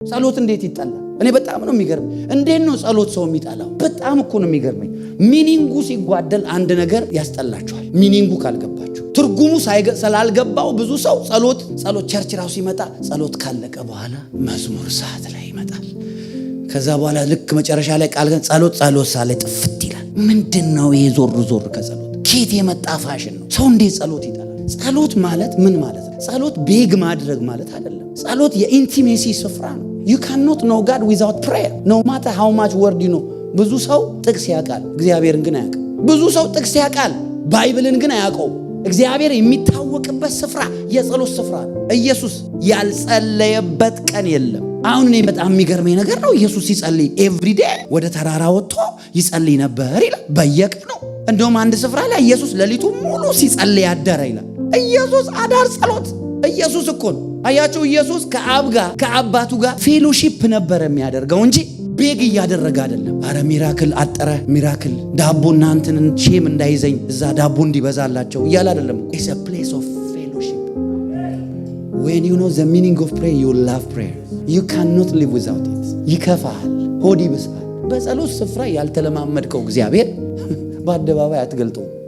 ጸሎት እንዴት ይጠላል? እኔ በጣም ነው የሚገርመኝ። እንዴት ነው ጸሎት ሰው የሚጠላው? በጣም እኮ ነው የሚገርመኝ። Meaning ኡ ሲጓደል አንድ ነገር ያስጠላችኋል። Meaning ኡ ካልገባችሁ፣ ትርጉሙ ስላልገባው ብዙ ሰው ጸሎት church ራሱ ይመጣ፣ ጸሎት ካለቀ በኋላ መዝሙር ሰዓት ላይ ይመጣል። ከዛ በኋላ ልክ መጨረሻ ላይ ቃል ጸሎት ሰዓት ላይ ጥፍት ይላል። ምንድን ነው ይሄ ዞር ዞር ከጸሎት? ኬት የመጣ ፋሽን ነው? ሰው እንዴት ጸሎት ይጠላል? ጸሎት ማለት ምን ማለት ነው? ጸሎት beg ማድረግ ማለት አይደለም። ጸሎት የ intimacy ስፍራ ነው። ዩ ካኖት ኖ ጋድ ዊዛውት ፕሬየር፣ ኖ ማተር ሃው ማች ወርድ ዩ ኖ። ብዙ ሰው ጥቅስ ያውቃል፣ እግዚአብሔርን ግን አያውቅም። ብዙ ሰው ጥቅስ ያውቃል፣ Bible ን ግን አያውቀውም። እግዚአብሔር የሚታወቅበት ስፍራ የጸሎት ስፍራ ነው። ኢየሱስ ያልጸለየበት ቀን የለም። አሁን እኔ በጣም የሚገርመኝ ነገር ነው፣ ኢየሱስ ሲጸልይ everyday ወደ ተራራ ወጥቶ ይጸልይ ነበር ይላል፣ በየቀኑ። እንደውም አንድ ስፍራ ላይ ኢየሱስ ሌሊቱ ሙሉ ሲጸልይ አደረ ይላል። ኢየሱስ አዳር ጸሎት። ኢየሱስ እኮ ነው። አያችሁ፣ ኢየሱስ ከአብ ጋር፣ ከአባቱ ጋር fellowship ነበር የሚያደርገው እንጂ beg እያደረገ አይደለም። አረ miracle አጠረ፣ miracle ዳቦ እናንትንን shame እንዳይዘኝ እዛ ዳቦ እንዲበዛላቸው እያለ አይደለም። It's a place of fellowship። When you know the meaning of prayer, you love prayer። ዩ ካን ኖት ሊቭ ዊዛውት ኢት። ይከፋሃል፣ ሆድ ይብሳል። በጸሎት ስፍራ ያልተለማመድከው እግዚአብሔር በአደባባይ አትገልጠውም።